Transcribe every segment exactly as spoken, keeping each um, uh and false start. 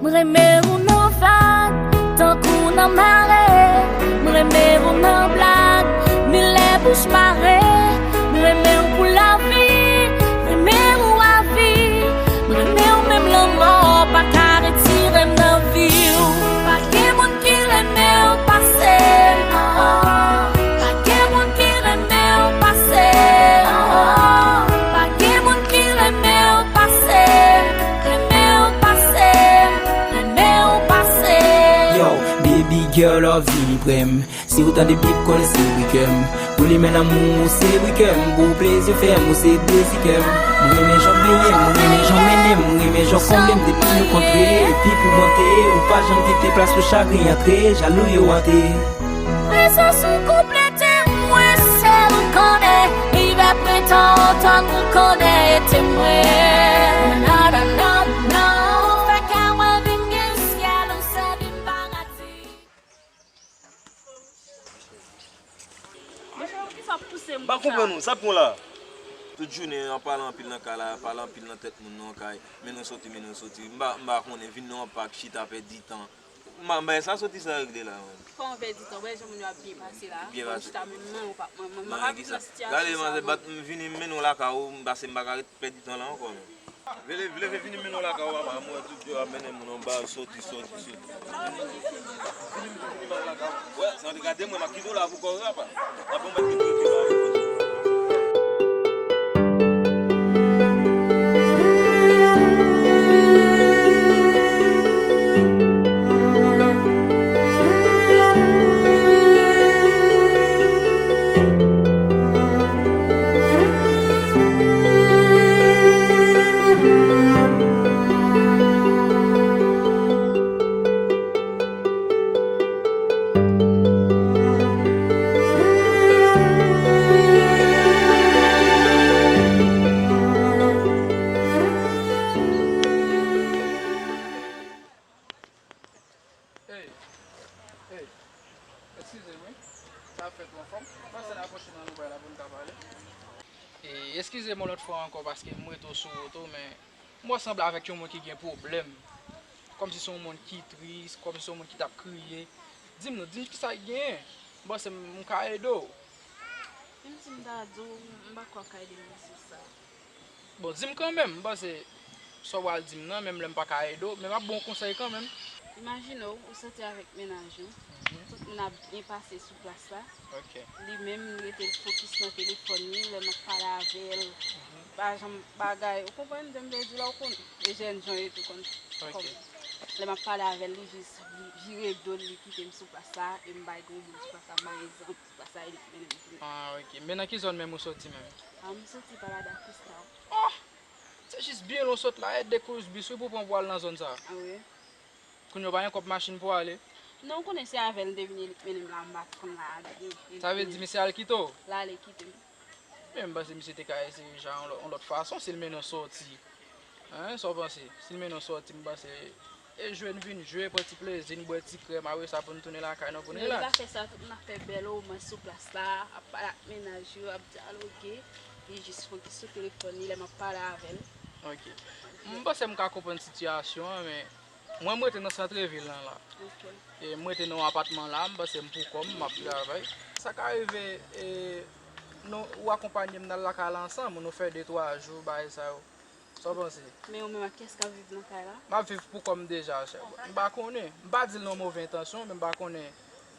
M renmen ou nan vag, tankou nan mare. M renmen ou nan blag, milè bouch mare. M renmen ou pou lavi, renmen ou avi. M renmen ou menm lanmò pa ka retire m nan vi w. Pa gen moun ki renmen w pase m, oh, oh. Pa gen moun ki renmen w pase m, oh, oh. Pa gen moun ki renmen w pase m, renmen w pase m, renmen w pase m. Yo, baby girl, oh, vini pre m. Si w tande bip, konnen se bri kè m. Pou li men lanmou, se bri kè m. Pou plezi w fè m, ou se dezi kè m. M renmen jan w benyen m, m renmen jan w mennen m, m renmen jan w konble m depi nou kontre. Epi pou bonte, ou pa janm kite plas pou chagren antre, jalou yo ante. Prezans ou konplete mwen, sèl ou konnen. Ivè, prentan, otòn, ou konnen, ete mwen. Na, na, na, na. Ou fè kè mwen vin gen syèl, ou sèvi m paradi. Monchè, poukisa w ap pouse m konsa? M pa konprann ou, sa k pran w la? Tout jounen an pale anpil nan kay la, pale anpil nan tèt moun nan kay, mennen w soti, mennen w soti. M pa, m pa konnen, vin nan yon pak, chita, pèdi tan. M pa, m pa wè sa soti sa regle la, menm. Kòman pèdi tan? Wè jan moun yo ap byen pase la. Byen pase. Chita menm nan, ou pa, mwen, mwen, mwen pa vin nan sitiyasyon sa. Gade, manzè, bat m vini, m mennen w lakay ou, m pase, m pa ka ret pèdi tan la ankò, menm. Vle, vle, vle vini mennen w lakay ou, papa, m wè tout yo ap mennen moun anba, soti, soti, soti. Vini mennen w lakay ou. Wè, sa gade mwen, m ap kite w la pou kò w, papa. Apre w mèt vin rete la. Hey, hey, eskize m, wi. Sa ap fèt ou anfòm? Panse n apwoche nan lobay la pou n ka pale. E, eskize m yon lòt fwa ankò paske m rete w sou wout ou, men m wè w sanble avèk yon moun ki gen pwoblèm. Kòmsi se yon moun ki tris, kòmsi se yon moun ki t ap kriye. Di m non, di m kisa ki genyen. M panse m, m ka ede w. Menm si m ta di w, m pa kwè w ka ede m nan sans sa. Bon, di m kanmenm, m panse sa w pral di m nan, menm lè m pa ka ede w, men m ap ba w konsèy kanmenm. Imajine w, ou soti avèk mennaj ou, tout moun ap byen pase sou plas la. Ok. Li menm, li rete fokis nan telefòn li, lè m ap pale avè l, pa janm bagay, ou konprann, jan m vle di la, ou konn, e jèn jan yo tou konn kòm. Lè m ap pale avè l, li jis vire do l, li kite m sou plas la, e m bay gwo moun sou plas la, m bay egzanp. Pase a, li mennen m tounen. Ah, ok. Men nan ki zòn menm ou soti menm? Ah, m soti pa Lada Cristal. Oh! Se jis byen lwen w sot la, e de kous bis wi pou pran pou al nan zòn sa. Ah, wi. Kounye a w pa gen kòb machin pou ale? Non, ou konnen se avè l m te vini, li k mennen m la, m pa t konn la byen. Sa vle di misye al kite w? L ale kite m. Men m panse misye te ka eseye jan yon lò-, yon lòt fason, si l mennen w soti. Hein, sa w panse? Si l mennen w soti, m panse e jwe n vin jwe, pran ti plezi n, bwè ti krèm, apre sa pou n tounen lakay nou pou n rilaks. Non, li pa fè sa, tout moun ap fè bèl omans sou plas la, ap pale ak mennaj yo, ap dyaloge, li jis fokis sou telefòn li lè m ap pale avè l. Ok. M panse m ka konprann sitiyasyon an, men mwen m rete nan santrevil lan la. Ok. E m rete nan yon apatman la, m panse m pou kò m, m ap travay. Sa ka rive, e, nou, ou akonpanye m n al lakay la ansanm, nou fè de twa jou, bagay sa yo. Sa w panse? Men ou menm ak kiyès k ap viv nan kay la? M ap viv pou kò m deja, chè. M pa konnen. M pa di l nan move entansyon, men m pa konnen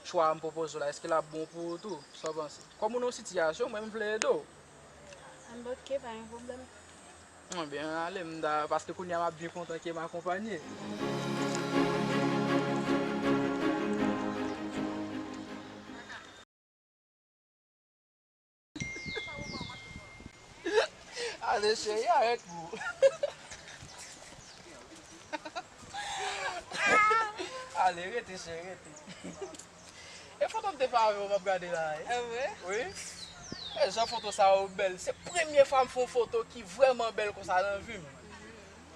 chwa a m pwopoze w la, èske l ap bon pou ou tou? Sa w panse? Kòm ou nan yon sitiyasyon, mwen m vle ede w. Ann, ok, pa gen pwoblèm. Mwen byen ale, m ta, paske kounye a m ap byen kontan ke m akonpanye. Ale cheri, arèt bro. Ale, rete cheri, rete. E foto m te fè avè w m ap gade la, wi. Ah, vre? Wi. E jan foto sa yo bèl. Se premye fwa m fè yon foto ki vrèman bèl konsa nan vi m.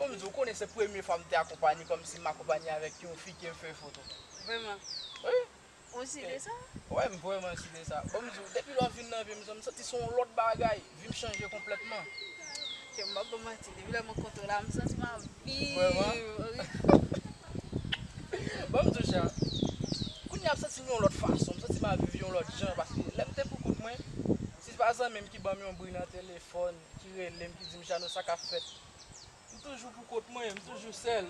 Bon, m di w konnen se premye fwa m te akonpanye, kòmsi m akonpanye avèk yon fi ke m fè foto. Vrèman? Wi. Ou si de sa? Wè, m vrèman si de sa. Bon, m di w, depi lè w vin nan vi m, m santi se yon lòt bagay. Vi m chanje konplètman. Ke m p ap ba w manti, depi lè m rankontre w la, m santi m ap viv. Vrèman? Wi. Bon, m di w, Jean, kounye a m santi m yon lòt fason, m santi m ap viv yon lòt jan, paske lè m te pou kont mwen, si se pa zanmi m ki ban m yon bri nan telefòn, ki rele m, ki di m, "Jeannot, sa k ap fèt?" M toujou pou kont mwen, m toujou sèl.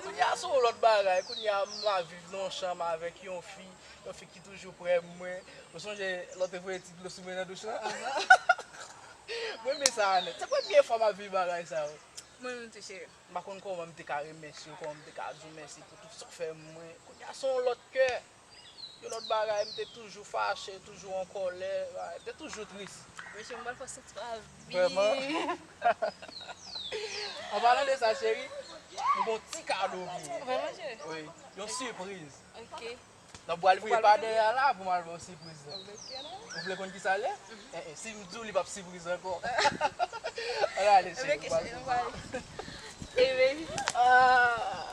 Kounye a se yon lòt bagay, kounye a m ap viv nan yon chanm avèk yon fi, yon fi ki toujou prè mwen. Ou sonje lè w te voye ti dlo sou mwen nan douch lan? Mwen renmen sa nèt. Se premye fwa m ap viv bagay sa yo. Mwen menm tou, cheri. M pa konn kòman m te ka remèsye w, kòman m te ka di w mèsi pou tout sa w fè mwen. Kounye a se yon lòt kè, yon lòt bagay, m te toujou fache, toujou an kòlè, m te toujou tris. Mesye, m pral fè w santi w ap byen. Vrèman? An palan de sa, cheri, m gon ti kado pou ou. Vrèman, cheri? Wi, yon sipriz. Ok. Nan pral vire pa dèyè a la pou m al ba w sipriz la. Ou vle konn ki sa l ye? Eh, eh, si m di w li p ap sipriz ankò. Ann ale, cheri, m pral konn. Hey, baby. Ah.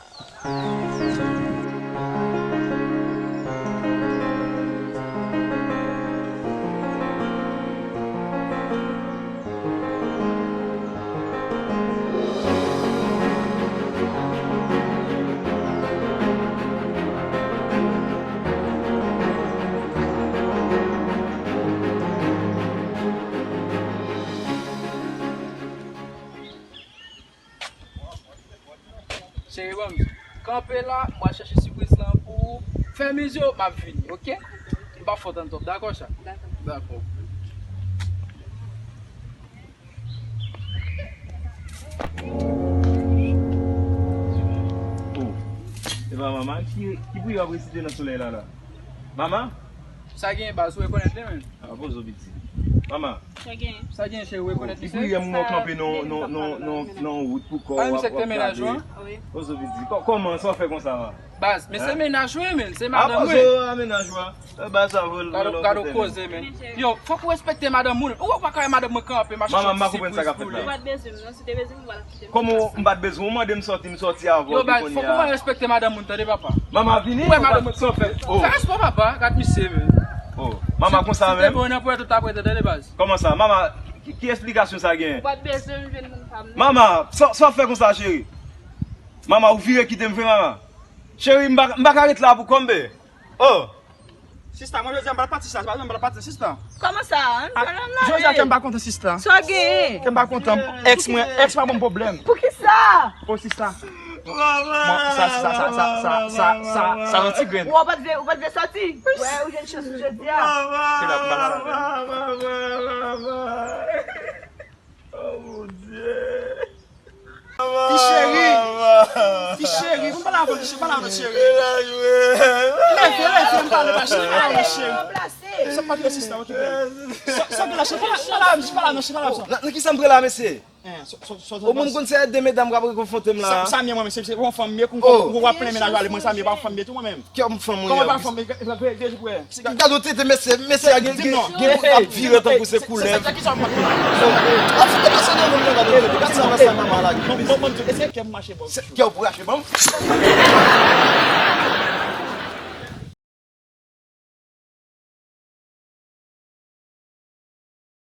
Cheri, ban m di. Kanpe la, m pral chèche sipriz lan pou ou. Fèmen je w, m ap vini, oke? M p ap fè w tann twòp, dakò, cha? Dakò. Dakò. Oh, e pa mama ki, ki priye w ap resite nan solèy la la? Mama? Sa gen baz, ou rekonèt li menm? Ah, poze w piti. Mama. Sa gen? Sa gen, cheri, ou rekonèt li? Li priye m wè w kanpe nan, nan, nan, nan, nan wout pou kò w ap, ap gade. Wi. Poze w piti. Kò-, kòman sa w fè konsa, ma? Baz, men se mennaj ou ye, men, se madanm mwen. Ah, poze w a mennaj ou a. E, baz sa vre l. Gade, gade koze, men. Yo, fòk ou respekte madanm moun. Ou wè ou pa ka wè madanm mwen kanpe, machin soti sipriz pou li. Ou pa t bezwen m, non, si w te bezwen m, ou pa t ap kite m. Kòman w, m pa t bezwen w mande m sòti, m sòti avè w depi kounye a. Yo, baz, fòk ou respekte madanm moun, tande, papa. Mama, vini. Ou wè madanm mwen kanpe. Oh. Fè respè, papa, gad misye, men. Oh, mama konsa menm? Si te bon, nan pwèt ou t ap rete, tande, baz. Kòman sa? Mama, ki, ki esplikasyon sa gen? Ou pa t bezwen m jwenn moun pa m, non. Mama, sa, sa w fè konsa, cheri? Mama, ou vire kite m vre, mama. Cheri, m pa, m pa ka ret la pou kò m, be. Oh. Sista, mwen jodi a m pral pati sa, se pa jodi a m pral pati, sista. Kòman sa? Jodi a kè m pa kontan, sista. Sa w gen? Kè m pa kontan. Èks mwen, èks pa ban m pwoblèm. Poukisa? Oh, sista. Mwen, sa, sa, sa yon ti grenn. Ou pa t vle, ou pa t vle sòti? Wè, ou jwenn chans pou jodi a. Se la pou m al avè l. Oh, mon Dieu. Ti cheri. Ti cheri, vin pale avè m, ti cheri, pale avè m, cheri. Leve, leve, m pale, pa cheri, pale avè m, cheri. Sa pa t resiste, okipe. Sa, sa gen la, cheri, pale, pale avè m, cheri, pale avè m, cheri, pale avè m. Nan, nan ki sa m pral la, mesye? Hein, so, so, so, o moun konn se de medam k ap rekonfwonte m la. Sa, sa m ye mwen menm, se, se yon fanm m ye, kou, kou, kou w ap plenn mennaj ou ale, mwen sa m ye, pa yon fanm m ye tou mwen menm. Kè m fanm mwen ye. Kòman pa fanm, e, e, e, e, e, e. Gade w tete mesye, mesye a gen, gen, gen pou l ap vire tankou se koulèv. Sa, sa, sa, ki sa w ap fè? Ap fout de mesye nan moun nan, gade w tete. Gade sa, sa, mama la gen. Bon, bon, bon, eske kè m mache bon? Kè w pou rache ban m?